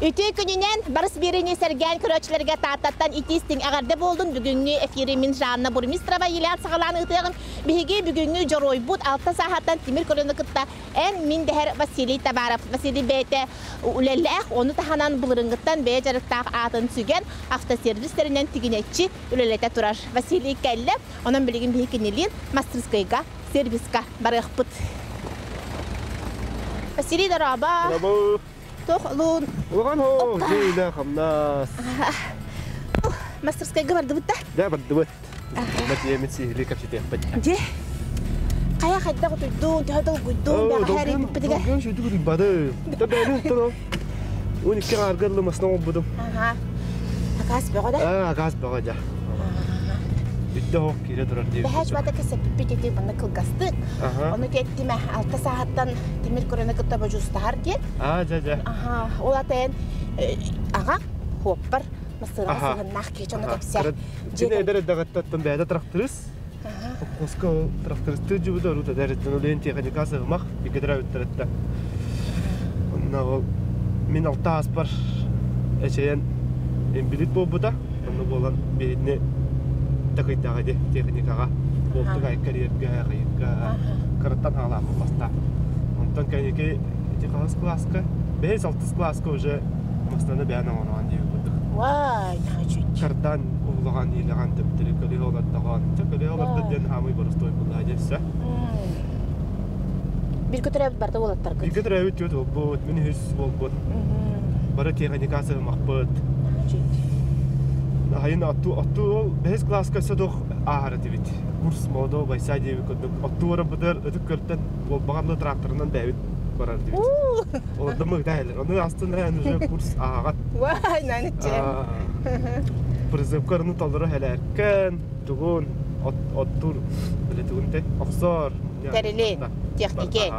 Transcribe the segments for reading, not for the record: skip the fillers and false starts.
Үтүө күнүнэн барыс биэриини сэргээн көрөөччүлэргэ Тааттаттан итии-истиҥ эҕэрдэ буоллун. Бүгүҥҥү эфири мин Жанна Бурмистрова иилээн саҕалаан ыытыаҕым. Биһиги бүгүҥҥү дьоруойбут алта сааһыттан тимир көлөнү кытта эн мин дэһэр Василий Товаров. Василий бэйэтэ үлэлээх, ону таһынан былырыҥҥыттан бэйэ дьарыктаах аатын сүгэн автосервис тэринэн тигинэччи үлэлэтэ турар. Василий кэллэ, онон билигин биһи кинилиин мастерскойга сервиска барыахпыт. Василий, дорообо! Дорообо! Туох луун? Улахан хоо, дьиэ хамнас. Мастерскойга бардыбыт да? Да, бардыбыт. Мэтиэмит сиһили кэпсэтиэхпит. Дьэ, хайа хайдах утуйдуун, төһө долгуйдуун, бэҕэһээ эрийбиппитигэр. Долгуйан сүрдүк утуйбады. Табэни тоно. 12 ааргарлы масна оҥорбутум. Аха. Акаас бөҕө да? Аа, акаас бөҕө дьэ. Бүттэ оһох киирэ турар диэбит. Бэһээ чубата кэсэппиппит ити манна кылгастык. Ону кэттимэ алта сааһыттан тимир көрөнө кытта бодьуустаһар диэн. Аа, дьэ, дьэ. Аха, ол атайын аҕа хуоппар массыынаҕа сыһыннаах киһи дьону кэпсээ. Кини эдэр эрдэҕиттэн бэйэтэ тракторист. Хопкуоска ол трактористыы дьыбыта урут эдэр эрдэҕиттэн улахан техника сыһымах икки төрөөбүттэриттэн. Онно ол мин алта ааспар эчэйэн инбилит буолбута. Онно буолан биһигини такыйдаҕа ди техникаҕа буолтук айкарьерга, хайыкка кыраттан хаалаахпын бастаан. Онтон кэнники ити хаһыс кылааска, бэһис алтыс кылааска уже массыынаны бэйэн оҥороон диэбит курдук. Вай, наһаа Кардан уһулаҕан, иилэҕэн төптөрү көлүөһэ олордоҕон. Чэ, көлүөһэ олордо диэн хаамый боростуой буллаha диэн сөп. Биргэ төрөөбүт барда уолаттаргыт? Биргэ төрөөбүт түөрт уолбут, мин үһүс уолбут. Бары техника сыһымахпыт. Хайын отту отту ол бэһис кылааска өссө туох ааһар этибит. Курс молодого бойца диэбит курдук. Отту барарбытыгар ытык көртөн уолбаҕарлы тракторынан бэйэбит барар этибит. Олордон мыгдаайлар. Ону астын эн уже курс ааҕат. Вай, наныччы. Призывкарыны толору хэлээркэн, тугун, оттур, биле тугун те, охсор. Тэрили, технике.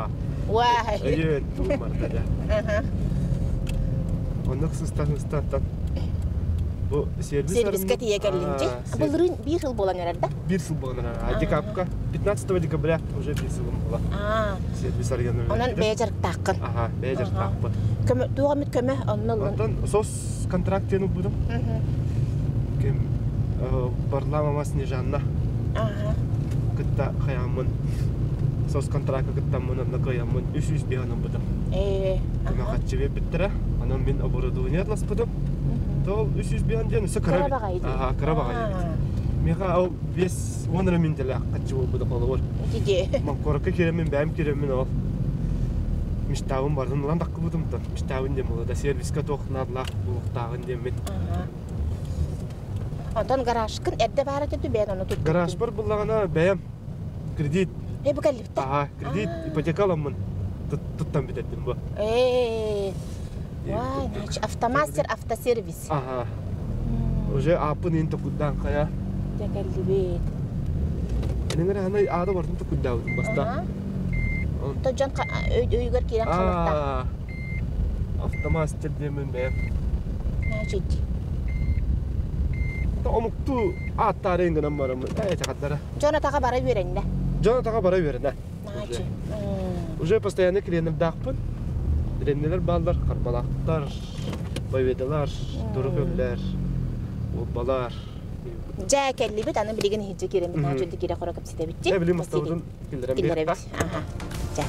Вай. Өйүн, тугун барда да. Оннук сыстан сыстан бу сервис Сервиске тиийэ кэллинчи. Былырыын биир сыл буолан эрэр да? Биир сыл буолан эрэр. А декабрьга, 15 декабря уже биир сылым буола. Сервис арыйан Онон бэйэ дьарыктааххын. Аха, бэйэ дьарыктаахпыт. Көмө, туох эмит көмө онно ыллын. Онтон сос контракт диэн ылбытым. Ким Варлам Снежанна кытта хайааммын сос контракка кыттаммын онно кыайаммын 305 ылбытым. Көмө хаччы биэрбиттэрэ. Онон мин оборудование атласпытым. Ол 305 диэн өссө кыра баҕайы. Аха, кыра баҕайы эбит. Миэхэ ол 5-10 эрэ минутэлээх хаччы буолбута холобур. Куоракка киирэммин, бэйэм киирэммин ол мечтабын бардын ылан таххыбытым тон. Мечтабын диэн буолла да сервиска туох наадалаах буолуохтааҕын диэммин. Онтон гаражкын эрдэ баар этэ бэйэн ону туттубут. Гаражбар буллаҕына бэйэм кредит. Э бу кэллибит. Аха, кредит, ипотека аламмын туттан бүтэрдим бу. Э. Вай, значит, автомастер, автосервис. Ага. Уже ааппын ин токуйдаан хайа. Дьэ кэллибит. Энеңер ханай аада бартын токуйдаабытым баста. То дьон өйүгэр киирэн халыктаах. Автомастер диэмин бэйэм. Значит. Омуктуу ааттаарын гынан бараммын. Ээ чахаттара. Дьон атаға бара үөрэннэ. Дьон атаға бара үөрэнэ. Значит. Уже постоянно клиенттердаахпын. Реннелер бааллар, харбалаахтар, победалар, турукөллөр, уолбалар. Дьэ кэллибит, аны билигин иһирдьэ киирэммит, наһаа үчүгэй киирэ хоро кэпсэтэбит. Э, билим мастабытын киллэрэн Киллэрэбит. Аха. Дьэ.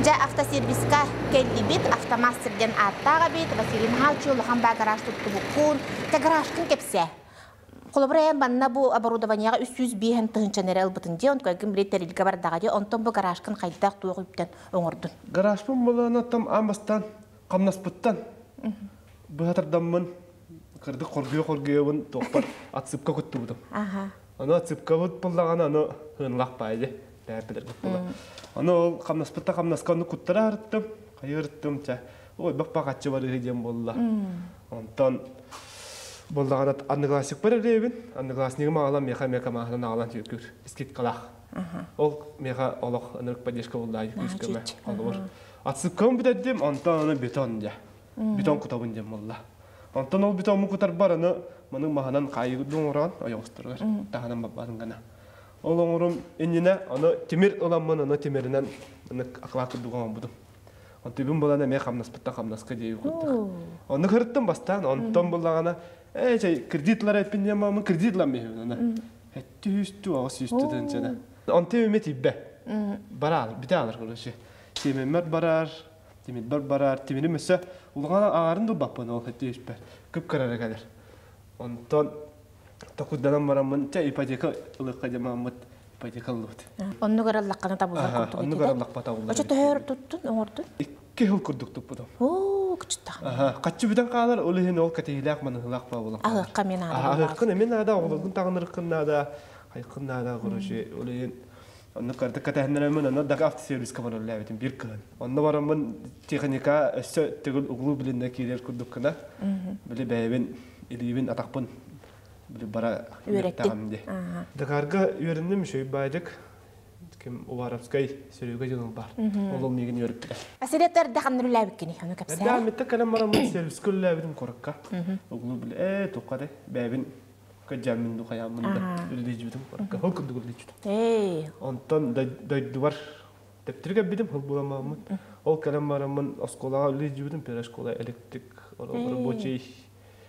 Дьэ, автосервиска кэллибит, автомастер диэн ааттаах эбит, Василий Михайлович улахан баа гараж туттубуккун. Тэ гаражкын кэпсээ. Холобура эн манна бу оборудованияҕа 305 тыһыынчаны эрэ ылбытын дии, онтон били тэрилгэ бардаҕа дии, онтон бу гаражкын хайдах туох үптэн оҥордун? Гаражпын булаанаттан аан бастаан хамнаспыттан быһатардаммын кырдык хоргуйа-хоргуйабын туохпар отсыпка куттубутум. Аны отсыпкабыт буллаҕына аны ыынлах баайы. Бэйбилер була. Аны ол хамнаспытта хамнаска ону куттара арыттым, хайырыттым ча. Ой, бак бак аччы барыһы диэн буолла. Онтон боллаҕына одноклассник бар эрээбин. Однокласснигым аҕалан меха меха маһынан аҕалан түкүр скидкалаах. Ол меха олох ынырык поддержка булла күүскөмө. Олор. Атсыккам бүтэрдим, онтон аны бетон дьэ. Бетон кутабын диэн буолла. Онтон ол бетонму кутарбар аны маны маһынан хаайыгы оҥорон ойоҕосторугар таһынан баббатын гына. Ол оҥорум иннинэ аны тимир ыламмын аны тимиринэн аны акылаат курдук оҥорбутум. Онтубун булан эмиэ хамнаспытта хамнаска диэби курдук. Онну кырыттым бастаан, онтон буллаҕына ээ чэй кредитлар эппин диэн маамын кредитлам биһибин аны. Эттү үстү аҕыс үстү тынчана. Онту эмиэ тиийбэ. Бараар, бите алар короче. Тимиммер барар, тимирбер барар, тимирим өссө улахан аҕарын дулбаппын ол эттү үспэр. Кып кырара кэлэр. Онтон токуйданан бараммын, чэ ипотека ылыахха дьамаммыт ипотека ыллыбыт. Оннук араллаххына табыллар курдук Оннук араллахпа табыллар. Очо төһөр туттун, оҥордун? 2 жыл курдук туппутум. Оо, кычыттахан. Аха, хаччы бүтэн хаалар, ол иһин ол кэтиһилээх маныһылаах баабылан. Аһыахха мен аада. Аһыаххын эмин аада, оҕолоргун таҕынырыккын наада, хайыккын наада, короче, ол иһин онно кырдык кэтэһиннэреммин, онно дага автосервиска баран үлээбитим бир кыһын. Онно бараммын техника өссө төгүл углу билиннэ киирэр курдук гына. Били бэйэбин, илиибин, атахпын били бара үөрэттэҕим дии. Дакарга үөрэнним үчүгэй баайдык. Ким Уваровскай Серега диэн бар. Ол миигин үөрүптэ. Асилеттер да ханныр үлээбиккини, ону кэпсээ. Эрдэ митте кэлэн бараммын сервиске үлээбитим коракка. Углу били ээ туққа бэйэбин кэджаммин ду хаяммын да үллээжибитим коракка. Ол курдук үллээжибитим. Эй. Онтон дойдубар тептирге бидим хыл буламаммын. Ол кэлэн бараммын осколаға үллээжибитим первая школа электрик рабочий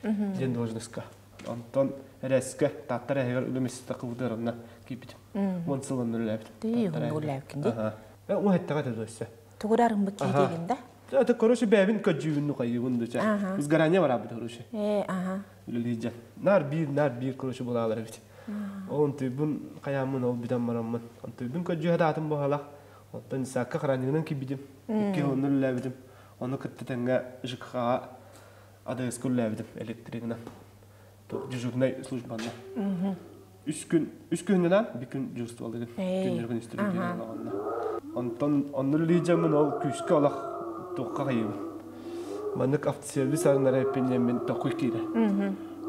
диэн должностька. Онтон эрэскэ таттар эһигэр үлэмиссите кыбытыарынна киипитим. Уон сылын үлээбитим. Тыы, үлээбиккин дии. Уу хэттэҕэ төдөссө. Тугурарым бу кииригин да? Это, короче, бэбин көдьүүбүн нухайыбын дуча. Изгорание барабыт, короче. Э, ага. Үлэлиижэ. Нар биир, нар биир, короче, булаалар эбит. Ол онтуйбун хаяммын, ол бүтэн бараммын. Онтуйбун көдьүүһэ даатын буһалах. Оттон Исаакка хранигынан кибидим. Икки онну үлээбитим. Ону кытта тэҥҥэ ЖКХ АДС-ка үлээбитим электригынан. Дежурнай службанна. Үс күн, үс күнүнэн bir күн дежурстволыгын. Күннөргүн истирин онна. Онтон онну лиджамын ол күүскэ олох туохха хайыбын. Маннык автосервис арынара эппиннеммин токуй киирэ.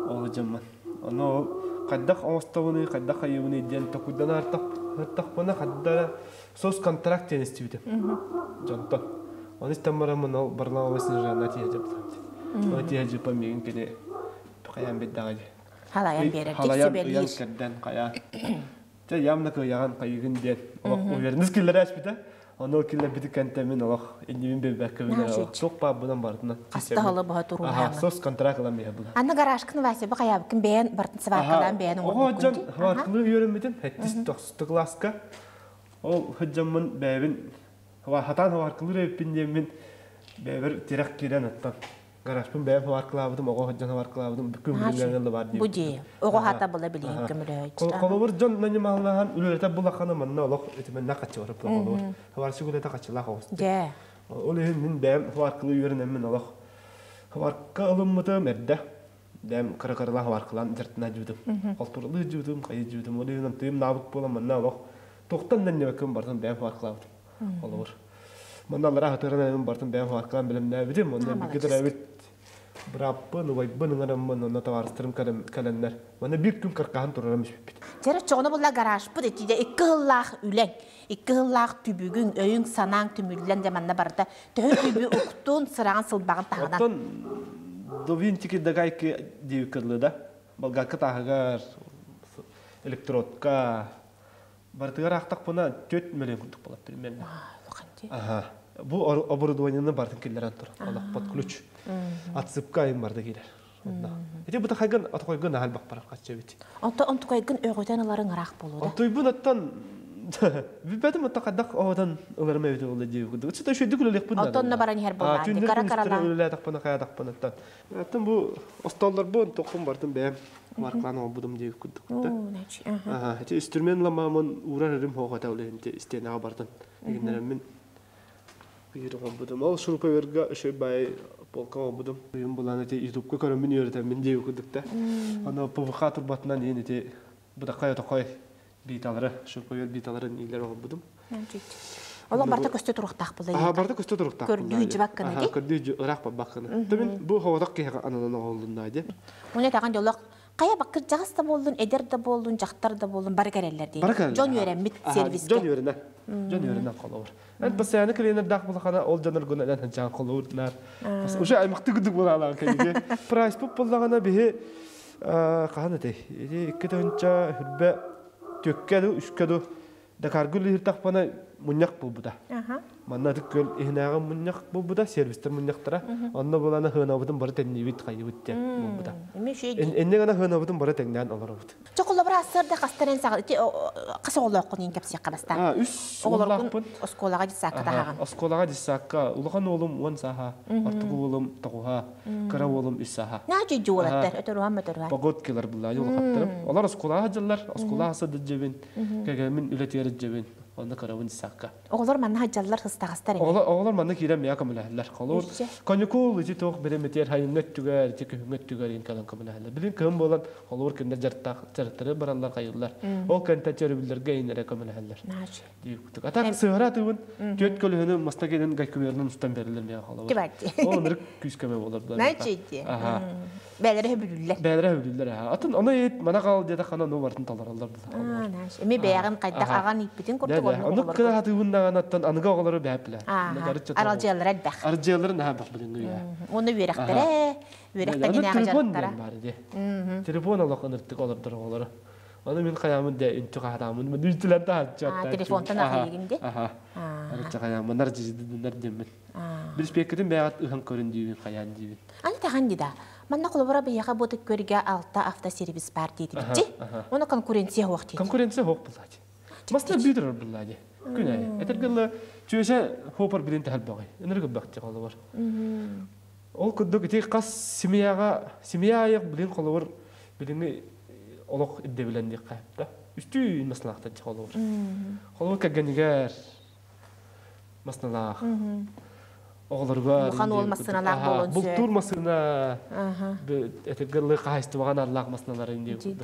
Ол жамман. Ону ол хайдах оҥостобуну, хайдах хайыбыны диэн токуйдан артахпына хаддара сос контракт диэн истибитим. Дьонтон. Оны истэн бараммын ол Варламова Снежана тиһэ жаппытам. Ол тиһэ жаппа миигин кини хайаан биддаҕа дии. Халайан берер, Халайан ыйан кэрдэн хайа. Чэ явно кыйаҕан хайыгын диэн олох уверенность киллэрэ аспыта. Ону киллэрбити кэнтэмин олох иннибин билбэккэ билэр туох баабынан барытынан. Хастаһылы баһа туруһаҥа. Сос контракт ылан биһэ була. Анна гаражкын Вася бу хаябыккын бэйэн бартын сыбааркалаан бэйэн оҥорбуккун. Оҕо дьон хабаркылы үөрэммитим хэттис тохсусту класска. Ол хыджаммын бэйэбин хатаан хабаркылыр эбиппин диэммин бэйэбэр тирэх киирэн аттан. Гаражпын бэйэм хабаркылаабытым, оҕо сылдьан хабаркылаабытым, бүкүн билиҥҥэ бар диye. Бу дии. Оҕо хата була билигин көмөлөһөччү. Холобур дьон нанималлаһан үлэлэтэ булахана манна олох итименна хаччы барып холобур. Хабарчы үлэтэ хаччылаах оҕус. Дьэ. Ол иһин мин бэйэм хабаркылы үөрэнэммин олох хабарка ылыммытым эрдэ. Бэйэм кыра-кыралаах хабаркылаан дьартына дьыбытым. Холтурлыы дьыбытым, хайы дьыбытым. Ол иһин тыым наабык буолан манна олох туохтан нанньыбаккын бартын бэйэм хабаркылаабытым. Холобур. Манна аллара хатыран бартын бэйэм хабаркылаан билэмнээбитим. Онно бигэ төрөөбүт бырааппын, убайбын ыҥыраммын, онно табаарыстарым кэлэннэр. Манна биир күн каркаһан турарым испиппит. Дьэрэ чоҕуна булла гаражпыт итиде 2 сыллаах үлэҥ, 2 сыллаах түбүгүҥ, өйүҥ, санааҥ түмүллэн дьэ манна барыта төһө үбү уктун, сыраҕын сылбаҕын таһынан. Оттон до винтики до гайки диэбит кырлы да. Болгарка тааһыгар, электродка, барытыгар аахтахпына 4 миллион курдук буолар примерно. Аха. Бу оборудованиены бартын киллэрэн тур. Олох под ключ. Отсыпка айым барда киирэр. Ити бу тахайгын отохойгун ахал бакпар каччабит. Онто онтукайгын өҕүтэн ыларыҥ ыраах буолуо да. Онтуйбун оттон билбэтим отто хайдах оҕотон ыларым эбит буолла дии курдук. Чыта үчүгдүк үлэлиэхпин наада. Онтонно баран иһэр буоллаан. Кара каралаан. Үлэлээтэхпинэ хайатахпын оттон. Оттон бу остоллорбун тоххун бартын бэйэм марклаан оҥорбутум дии курдук. Аха, ити инструмент ламаамын уурар эрим хоҕата үлэһинти истиэнэҕэ бартын. Игиннэреммин биир оҥорбутум. Ол шуруповерга үчүгэй баай полка оҥорбутум. Уйун булан ити ютубка көрөммүн үөрэтэммин дии курдук да. Аны ПВХ турбатынан иин ити бытаххай отохой Биталары, шелковер биталарын иилер оҕорбутум. Олох барта көстө туруктаах була. Аха, барта көстө туруктаах. Көрдүү жибаккына ди. Көрдүү ыраах барбаккына. Төмүн бу хоҕотох киһиэхэ ананан оҕоллуннаа ди. Уна таган жолох хайа баккыр жагыс да боллун, эдер да боллун, жактар да боллун бары кереллер ди. Бары кереллер. Дьон үөрэммит сервиске. Дьон үөрэнэ. Дьон үөрэнэ холобур. Эн постоянно клиенердаах булахана ол дьоноргун элен ханчаан холобурдунар. Уже аймакты гыдык булаалаан кэлиге. Прайс пуп боллагана биһи хаһан этэй? Ити 2 тыһынча хүрбэ түөккэ үскэ ду Дакаргы үлүһүртахпана мунньах буолбута. Манна ытык күөл иһинээҕи мунньах буолбута, сервистер мунньахтара. Онно булана хыанабытын бары тэннибит хайыбыт диэн буолбута. Энне гана хыанабытын бары тэҥнээн олоробут. Чоколобра сырда хастарын саҕа ити хас оҕолооххун иин кэпсиэх бастаан. Үс оҕолоохпун. Оскуолаҕа детсакка таһаҕын. Оскуолаҕа детсакка улахан уолум 10 сааһа, ортоку уолум 9-һа, кыра уолум 3 сааһа. Наачы дьуолаттар, өтөрүһан өтөрүһан. Погодкилар булла улахаттарым. Олар оскуолаҕа дьыллар, оскуолаҕа сыдыджыбин, кэгэмин үлэтигэр дьэбин, онно кырабын детсакка. Оҕолор манна хаджаллар хыстаҕастар эми. Оҕолор манна киирэн мия көмөлөһөллөр. Холобур, каникул ити туох бириметер хайыҥҥа өттүгэр, ити күһүҥҥэ өттүгэр ин кэлэн көмөлөһөллөр. Билин кыһын буолан, холобур, кинилэр дьарыктаах дьарыктары бараллар хайыллар. Ол кэнтэ чөрөбүллэргэ иннere көмөлөһөллөр. А так сыһара тыбын, түөт көлөһөнү маста келен гайкүмеринен устан берилер мия холобур. Ол ынырык күүс көмө болор. Начи. Аха. Бээлere хөбүлүллэр. Бээлere хөбүлүллэр. Атын оны ет мана кал деді хана ну бартын таларалар бұл. Эми бэйэҕин хайдах аҕан ииппитин курдук оннук. Ону кыра хатыыбын аттан аныга оҕолору бэһэп билэ. Аралдьыаллара элбэх. Аралдьыаллары наһаа бах билин уя. Оны үөрэхтэрэ, үөрэхтэрин телефон бар ди. Телефон олох ыныртык олордор оҕолору. Оны мин хаямын де үнтү харамын. Мен үйтүлер да хатча. Телефонтан ахыйгин ди. Аха. Арча хаямын нар жидиннер демин. Бир спекетин бэйат ыхан көрүн дийбин хаян дийбин. Аны тахан ди да. Манна холобура биһиэхэ бу көргө алта автосервис бар диэти битти. Оны конкуренция хуох диэти. Конкуренция хуох буллаади. Маста бүйдер буллаади. Күн ай. Этергелла чүөсэ хопар билин тахал багай. Энерге бакты холобур. Ол курдук ити кас семьяга семья аяк билин холобур билини олох идде билен кайыпта. Үстүү маслахта холобур. Холобур кэгенигер масналаах. Оҕолорго Улахан уол массыналаах буолуон сөп. Бултуур массына этергеллы хаайстыбаган арлаах масналар инди.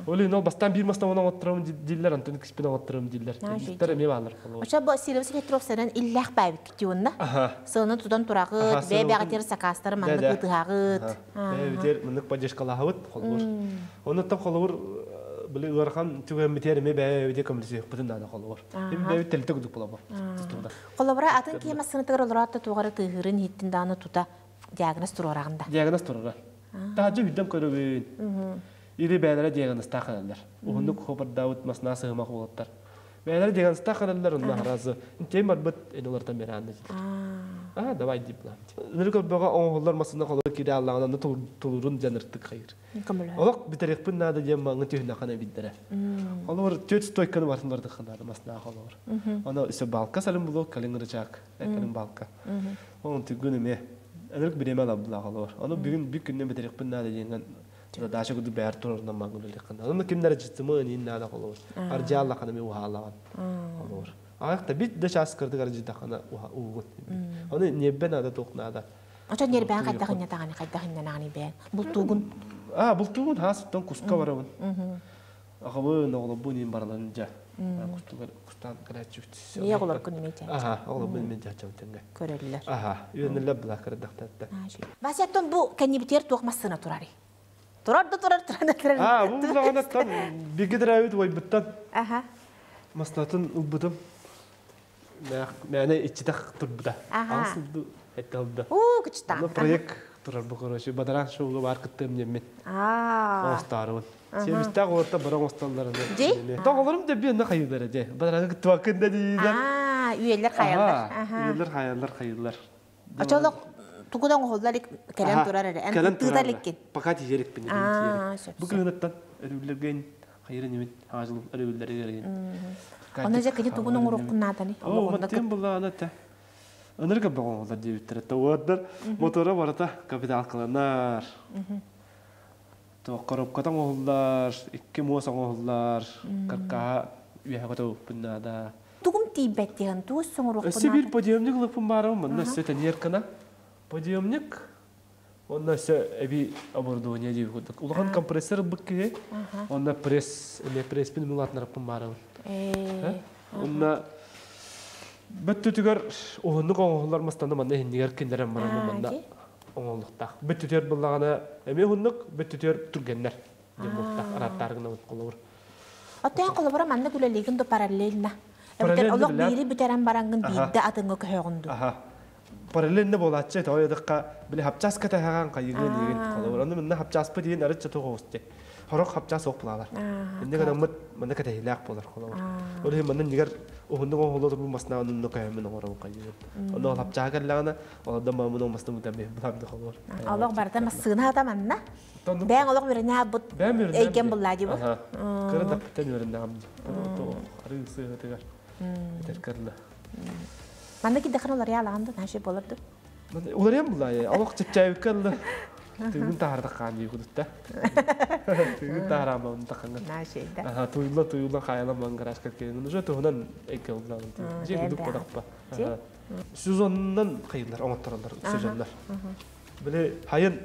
Ол ин ол бастан бир масна онон оттырам диллер, антон киспин оттырам диллер. Диллер эме баалар. Оча бу Силовс Петров сенен иллах баабит китиунна. Сыны тутан турагыт, бээ бэҕэтер сакаастары маннык ытыһагыт. Бээ битер маннык поддержкалаһабыт холбур. Онуттан холбур били ыарахан түгэммитер эме бээ бите көмүлүсү бутун дана холбур. Эми бээ телте кудук болобор. Холобура атын киһи массынытыгар олороотта тугары тыыһырын хиттин дааны тута диагноз туруорагында. Диагноз туруора. Таажы хүддем көрөбүн. Ири бээлere диагнозта калалар. Уһундук хопардаабыт масна сыһыма хуолаттар. Бээлere диагнозта калалар онна харазы. Тем барбыт эн олартан бераанды. А, давай дип лам. Нырык бага оңоллар масына холы кире аллаган тулурун жаныртык хайыр. Олок битерекпин нада дем маңы түйүнө кана биддере. Холор төт стойканы бартын бардык ханары масына холор. Ана үсө балка салым булу калың рычаг, калың балка. Onun түгүнү ме. Энерк биреме алабыла холор. Аны бүгүн бик күндөн битерекпин нада деген даша куду бәр турарынан маңы леккан. Аны кимдер житсымы нин нада холор. Аржалла кана ме ухалаган. Холор. Аяқта бит да час кырдык аржида хана угут. Аны неббен ада тоқнада. Оча нербән кайда хинна таганы кайда хинна наганы бән. Бултугун. А, бултугун хасыттан куска барабын. Агабы оглобу нин баралан жа. Кустугар кустан калачүт. Не оглор күн мече. Аха, оглобу мен жачам тенге. Көрөллөр. Аха, үйөнүлөр була кырдактатта. Васяттон бу кеннибитер туох массына турари. Турар да турар турар турар. А, бу заганаттан бигидерәбит вайбыттан. Аха. Маслатын улбутум. Мәне ичитах турбута. Ансылды эталды. У, кычта. Аны проект турар бу короче, бадаран шоуга бар кыттым неммен. Аа. Остарыбын. Сервистә горта баран осталларын. Ди? Тоголорум деп бен хайылдар же. Бадаран кыттыба кында дейдер. Аа, үйелер хаялдар. Аха. Үйелер хаялдар хайылдар. Ачолок тугудан оголлар келен турар эле. Эн тыда леккен. Пока тиерек бен. Аа, Бу күнөттөн өрүллерген хайырын немен хажыл өрүллерген. Оны же кини тугунун уруккуннаатани. О, маттен була ана та. Ынырга багоңдар дебиттер. Тауардар мотора барата капитал кыланар. То коробкатан оғылдар, икки муос оғылдар, каркаha үйәгә пыннада. Тугум тиибеттиһэн туус Өссө соҥуруохпуннаата. бир подъемник лыппын барым, манна өссө тенеркана. Подъемник Онно өссө эби оборудование диир курдук. Улахан компрессор ылбыт киһи, онно пресс, эмиэ пресспин мулаатынараппын баарабын. Онно бөттүтүгэр уһуннук оҥоһуллар мастаны манна иһиннигэр киндерен баран манна оҥоһуллуохтаах. Бөттүтүгэр буллаҕына эмиэ уһуннук, бөттүтүгэр түргэннэр диэн буолуохтаах. Арааттаар гынабыт холобур. Оттон холобура маннык үлэлиигин ду параллельно? Эбэтэр олох биири бүтэрэн бараҥҥын биирдэ атыҥҥа көһөҕүн дуу? Параллельно буолааччы тоҕо диэтэххэ били хапчаас кэтэһэҕэн хайыгын иигин холобур ону манна хапчааспыт иһин арычча туох оҕусте хорох хапчаас суох булаалар инне гынаммыт манна кэтэһиилээх буолар холобур ол иһин манна нигэр уһуннук оҥоһулла турбут масна онно көһөммүн оҥоробун хайыгын онно ол хапчааһа кэллэҕинэ олордон маамын оҥмастан бутан булаам холобур Олох барыта массыына хата манна. Бэйэҥ олох үөрэнэ Бэйэм эйгэм буллаа дии бу. Кыра даппыттан үөрэннэҕим дии. Арыы сыһытыгар этэр кырла. Манна киддахын уларыйа алаҕын да наша болар ду. Уларыйам буллаа. Олох чэпчээбиккэ ылла. Тыгын таһарда хаан дии кудутта. Тыгын таһараама таханга. Наша да. Аха туйла туйла хайала мангарашка келин. Уже туһунан эйке уллаан. Же кудук бодақпа. Сезоннан кыйылар, оңоттороллар сезоннар. Били хайын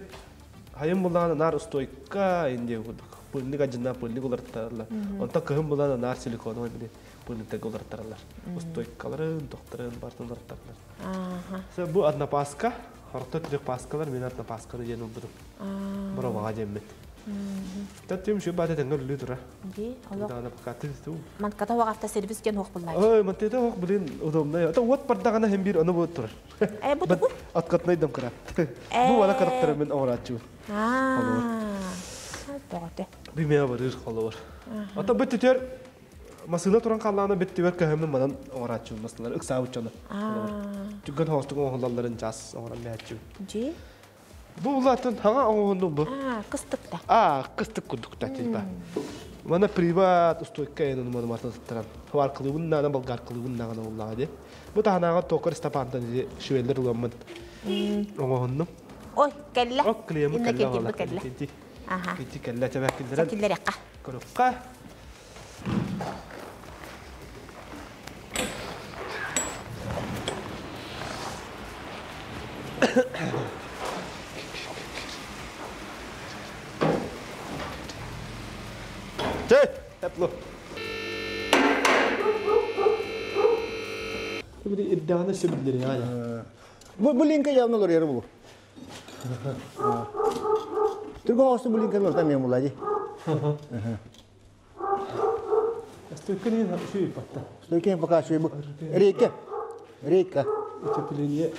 хайын буллаҕына наар устойка инде курдук. Пыльник ажына пыльник уларыттараллар. Онтон кыһын буллаҕына наар силиконовый били пыльниктарга уларыттараллар. Устойкаларын, тохторун бартын уларыттараллар. Бу однопаска, орто трех паскалар мен однопасканы диэн ылбытым. Боробаҕа диэммит. Таттым şu бата тэҥҥэ үллүү тура. Ди, олох. Даана пока ту. Манката хуаҕафта сервис диэн хуох буллаа. Ой, мантета хуох блин удобно. Это вот бардаҕына хем бир аны бу турар. Э, бу тугу? Откатнай домкрат. Бу вана карактера мен оҥорааччыбын. Аа. Тоҕоте. Бимеа барыр холобур. Ата бу түтер масына туран халлаана бүттүбэр көһөммүн манан оҥорааччыбын масылар ыксаабыт дьоно. Түгэн хоостук оҥоһуллалларын час оҥорон бэһэччибин. Дьи. Бу улаатын хаҥа оҥоһуннум бу. Аа, кыстыкта. Аа, кыстык курдукта типа. Мана приват устойка энэн маны мататтаран. Хваркылыбын наана болгаркылыбын наана уллаға де. Бу таһанааҕа токар Степантан швеллер уламмын оҥоһуннум. Ой, кэллэ. Ок, клиемы Инна кэллэ кэлбит ола. кэллэ. Аха. Ити кэллэ чэбэк киллэрэн. Киллэрэххэ. Көрүккэ. Чэ, тепло. Били ирдэҕинэ сөбүллэр яа. Бу бу линка явно олорор бу. Түргөн оҕусту бу линканы ортан мен булла ди. Стойканы шүй батта. Стойканы пока шүй бу. Рейка. Рейка. Утепление.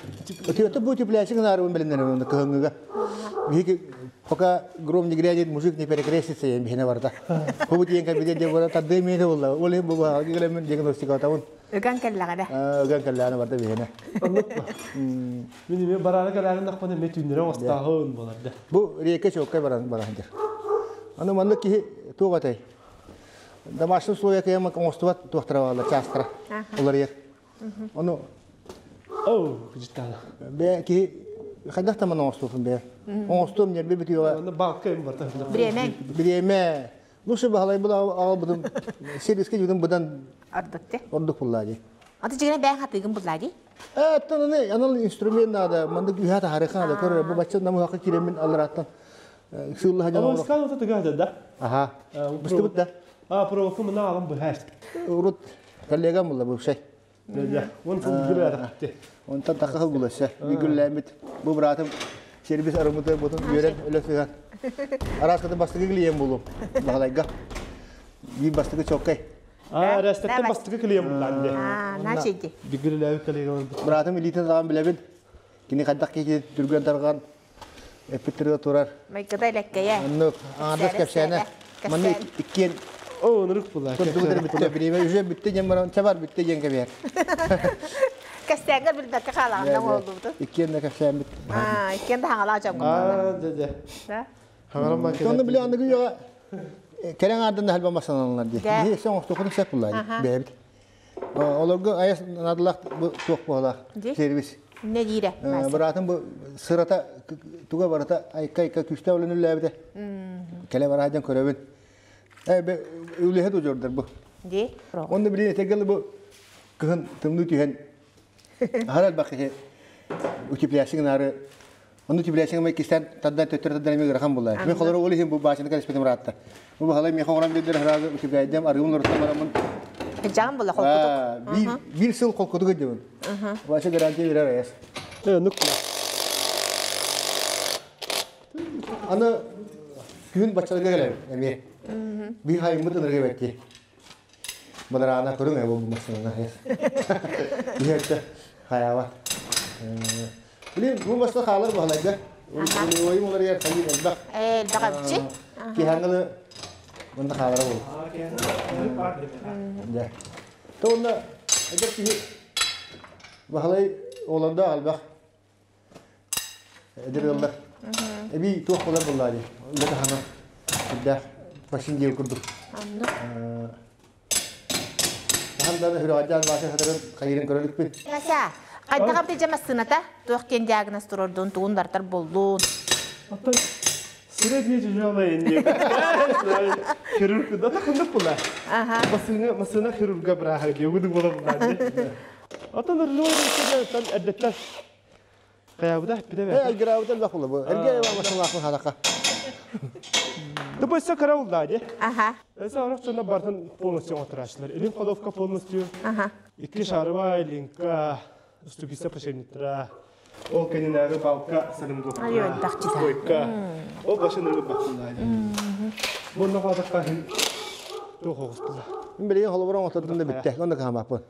Утепление бу утепляющий нары билинер онда кыһыҥҥыга. Биһиги пока гром не грянет, мужик не перекрестится, я бихине барда. Бу диэн кабинет де бара тады мени болла. Ол hem бу гилемен диагностика табын. Ыган кэллэҕэ Ыган кэллэҕэ барда бихине. Мин эме барааны кэлээгин дахпана ме түүннэрэ оҥостааһын буолар да. Бу река чоккай баран баран дир. Аны манна киһи туох атай? Домашний условия кыйама оҥостубат туохтара баалар чаастара уларыйар. Ону Оу, життаана. Бе киһи хайдах таман оҥостуохун бе. Оҥостуом нербе бүтүөҕэ. Онно баалка им барта. Бириэмэ. Бириэмэ. Лучше баһалай була аҕалбытым сервиске жудум быдан Ордукте. ордук буллаа дии. Аты жигене бэйэҥ хатыыгын буллаа дии. Оттон аны анал инструмент надо, маннык үһэ таһарыха надо. Көрөр бу бачча намыһахха киирэммин алларааттан сыыллаһа дьон Ама скан ота тыгаһа да. Аха. Быстыбыт да. А, проводка мына алам быһар. Урут коллегам була бывшай. Да. Он сыл гыры атты. Онтон такка буласа. Бүгүлләмит. Бу братым сервис арымыты бутун үөрен өлө сыган. Араскаты бастыгы клиент болу. Баһалайга. Би бастыгы чоккай. А, рәстәттен бастыгы клиент булланды. А, начейди. Бүгүлләбит коллегалар. Братым илитин саҕан билэбин. Кини хайдах киһи түргэн тарҕан эппиттерге турар. Майгыда илеккэйэ. Оннук аҥардас кэпсээнэ. Манна иккиэн О, нырык була. Курдугутар бүттэ бириэмэ уже бүттэ диэн баран чабар бүттэ диэн кэбиһэр. Кэстээгэр билбэккэ хаалаҕынан оҥоһуллубутун. Иккиэн да кэпсээммит. А, иккиэн да хаҥалаах дьоҥҥо. А, да, да. Да? Хаҥарам баа Онно били аныгы үйэҕэ кэлэн аҥаардан да халба масаналар дии. Да. Биһи өссө оҥостуоххун сөп буллаа дии бэйэбит. Олорго айас наадалаах бу туох буолаах Дии. сервис. Не диирэ? Быраатым бу сырата туга барыта айка-айка күүстээх үлэни үллээбитэ. Кэлэ бараһа дьон көрөбүн. Э бе үлэһит удьуордар бу. Дии. Онно билин этэргэ бу кыһын тымныы түһэн аһар элбэх киһи утеплящик гынаары Оны түбүләсең ме кистән таддан төттөр таддан эме грахан булла. Мен холор ол иһин бу баачыны кэлиспитим ыраатта. Бу баһалай миэхэ оҥорон биэрдэр сразу үтүбэйдэм арыгым лорутан бараммын. Жаан була холкутук. Бир бир сыл холкутук өйдөбүн. Баача гарантия берер аяс. Нук. Аны күн баччаларга кэлэбин эмиэ. Бир хайыммыт ынырга бэтти. Бадараана көрүҥ ээ бу массыынаны аяс. Биһиэттэ хайаабат. Блин, бу массыына хаалар баһылайга. Ойум оларыгар хайыр элбэх. Элбэх эбчи. Киһангылы мында хаалара бол. Да. То онна эдэр киһи баһылай олордо элбэх. Эдэр ыаллар. Эби туох болар буллаа дии. Үлэ таһана үрдээх машин диэн курдук. Хаһан да хүрөҕөдьаан бааса сатарын хайырын көрөлүкпүн. Вася, хайдах абдыжа массыыната туох диэн диагноз турордун, тугун бартар боллун? Оттон средний тяжелый инде. Хирург да тахындык була. Массыына массыына хирурга браха диэгудук була була. Оттон рулевой рейстерден эрдеттен Каябыда эппитэ бэ. Айгыраабыта элбэх була бу. Эргэ масалаахпын ханака. Тупа өссө кыра булда ди. Аха. Өссө орох дьоно бартын полностью оҥоторааччылар. Илин ходовка полностью. Аха. Икки шарыба, линка, уступиста пошельниктара. Ол кэнинээҕи балка салымгопка. Койка. Ол башын ыры баккынаа. Бунна хаатакка туох оҕустула. Мин билигин холобур оҥоттордум да бүттэ. Онно каамаппын.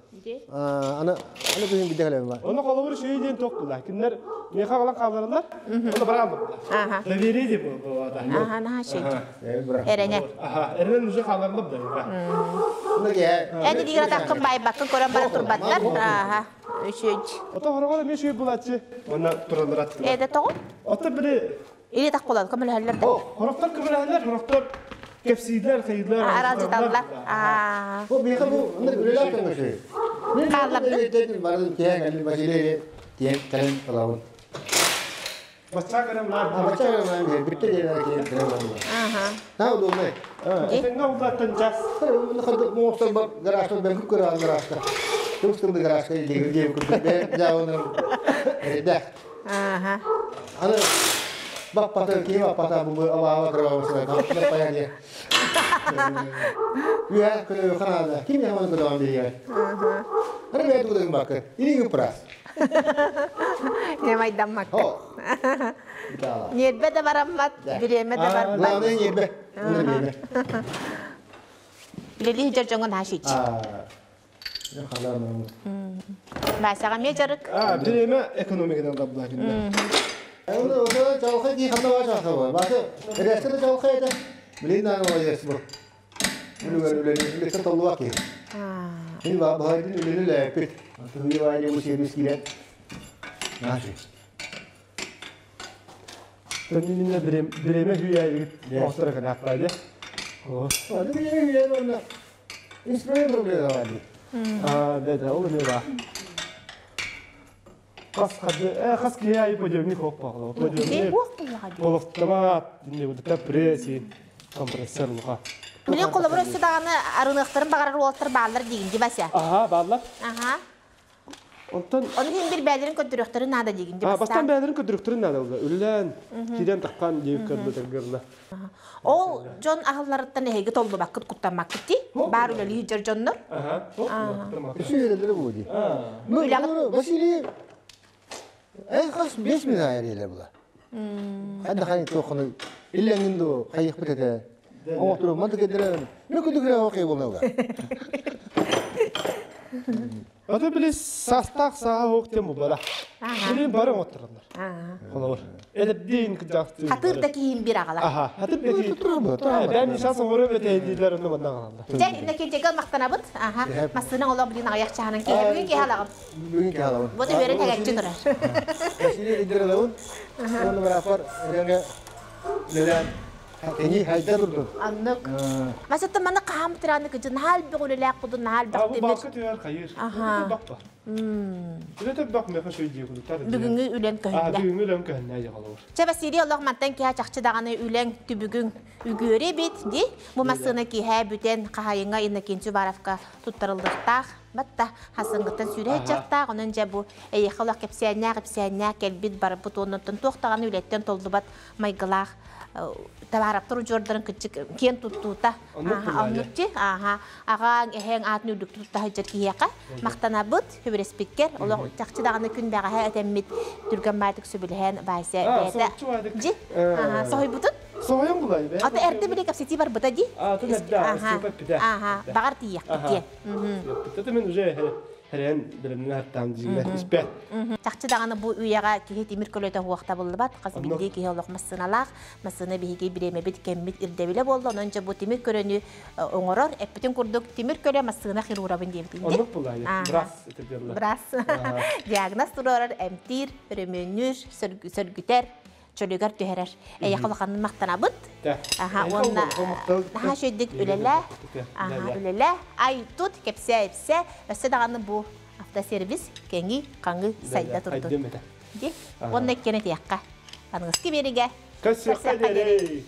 Аны аны күһүн бидде кэлэбин ба. Оны холобур үчүгэй диэн туох була. Кинилэр миэхэ аҕалан хааллараллар. Оны бараан була. Доверие диye буолла. Аха, наһаа шей. Эрэнэ. Аха, эрэнэн уже хаалларылар да. Эн илиигэр атаххын баайбаккын көрөн баран турбаттар. Аха. Үчүгэй. Ото хороҕор эмиэ үчүгэй булааччы. Уонна тураллар аттылар. Эдэ тоҕо? Ото били Или тах буолан көмөлөһөллөр да. Хороктор көмөлөһөллөр, хороктор кэпсииллэр, хайыылар. Аралдьыталлар. Аа. Бу биһиэхэ бу ынырык үлэлээх көмөсү. Хааллардын. Барын тиһэн кэлин Василий тиһэн кэлин ылабын. Бачча көрөн лаар. Бачча көрөн лаар бүттэ диэн тиһэн кэлин ылабын. Аха. Таа удобнай. Этэҥҥэ улааттан час. Моңостор бар гаражтан бен күп көрө гаражта. Тымстымды гаражка илдигир диэн курдук бе жаабынан эрэдэх. Аха. Аны баппата киһи баппата бу абаава кырабасына каппына паяне. Үһэ көрө ханаада. Ким яман көрөҕөн биһигэ. Аны бэйэ тудагын баккы. Илиҥ упрас. Немайдаммакка. Ньиэрбэ да бараммат, бириэмэ да барбат. Главное ньиэрбэ. Уна бириэмэ. Үлэлии сылдьар дьоҥҥо наһаа шич. Васяҕа эмиэ дьарык. Бириэмэ экономикадан табла кинилэр. Чалхай дии ханна баа чалхай Баасы эрэскэ да чалхай этэ. Билин дааны молодец бу. Үлүгэр үлэни үлэттэн толлубак киһи. Мин баһайдын үлэни үлээппит. Туһуйа баайы бу сервис киирэн. Нааши. Төннүнүнэ бириэмэ hүйээбит оостора канааппаа дэ. Аны бириэмэ hүйээн уонна инструмент проблема бар дии. Аа, да, да, ол эмиэ баар. Хас хады, хас киһи айы подъемник хоп баҕала. Подъемник. Олохтомат, инне пресс, компрессор луха. Билин холобур өссө даҕаны арыныахтарын баҕарар уолаттар бааллар диигин ди Вася. Аха, бааллар. Аха. Онтон Ону иһин бир бээлэрин көрдөрүөхтэрин наада диигин ди бастаан бээлэрин көрдөрүөхтэрин наада буолла. Үлэлээн, киирэн таххан диэбит көрдө Ол дьон аһылларыттан эһиги толлубаккыт, куттаммаккыт дии. Баар үлэлии сылдьар дьоннор. Үсү бу дии. Василий хас 5 минут айар була. Ханна хай туоххуну иллэҥин ду хайыхпыт этэ. Оҥотуру манты кедерен. Мен күндү окей болнауга. Ата били састаах саха хоох диэн бара. Били бары оҥоттороллор. Холобур. Эдэрдиин кыдьаахтыы. Хатыр да киһин бир аҕала. Аха, хатыр да киһин. Бэм сейчас оҥоро бэтэйдиилэр онно манна аҕалаллар. Дьэ, иннокентийга махтанабыт. Аха. Массыына олох билин аҕыйах чаһынан киһи бүгүн киһи алаҕым. Бүгүн киһи алабын. Вот үөрэн тэгэччи турар. Василий Идиралабын. Уонна бырааппар эрэҥэ үлэлээн Кини хайда турдун? Аннык. Масаттан маны хаһан бутыраны кыжы наһаа элбэх үлэлээх кудун наһаа элбэх Бу тимир. балка түһэр хайыр. Аха. Бак ба. Үлэтэ бак меха шөй дии кудуктар. Бүгүҥҥү үлэҥ көһүннэ. Бүгүҥҥү үлэм көһүннэ дьаҕалабыр. Чэ Василий олох мантан киһи чахчы даҕаны үлэҥ түбүгүҥ үгүөрү эбит ди. Бу массыына киһэ бүтэн хаһайыҥа Иннокентий Уваровка туттарыллыахтаах. Батта хасынгыттан сүүрэ сылдьахтаах, онон дьэ бу эйиэхэ олох кэпсээннээх, ипсээннээх кэлбит барбыт уоннаттан туох даҕаны үлэттэн толлубат майгылаах табаараптар удьуордарын кырдьык киэн туттуута. Оннук ти ааха аҕаҥ, эһэҥ аатын үрдүктүк тутта сылдьар киһиэхэ махтанабыт, хүбүрэспиккэр олох чахчы даҕаны күн бэҕэһээ этэммит түргэн баайтык сөбүлэһэн Вася бэйэтэ дьи соһуйбутун. Соһуйан булай бэ. Ата эрдэ били кэпсэтии барбыта ди. Атын эрдэ Степа Ага, баҕар тиийэхпит диэн. Ата мен уже хэрэн билимнен хаттаан дьиҥэр испэт. Чахчы даҕаны бу үйэҕэ киһи тимир көлөтө хуохтабыллыбат, хас биирдии киһи олох массыыналаах, массыына биһиги бириэмэбит кэммит ирдэбилэ буолла, онон дьэ бу тимир көлөнү оҥорор, эппитин курдук тимир көлө массыына хирурабын диэбитин. Оннук булай, брас Брас. Диагноз туруорар, эмтиир, өрөмүөннүүр, сөргүтэр, чөлүгэр түһэрэр. Эйиэхэ улаханнык махтанабыт. Аха, уонна наһаа үчүгэйдик үлэлээ. Аха, үлэлээ. Ай тут кэпсээ ипсэ. Өссө даҕаны бу автосервис кэҥии, хаҥыы сайда турдун. Ди. Уонна иккиэн этиэххэ. Аныгыскы биэригэ. Көрсүөххэ диэри.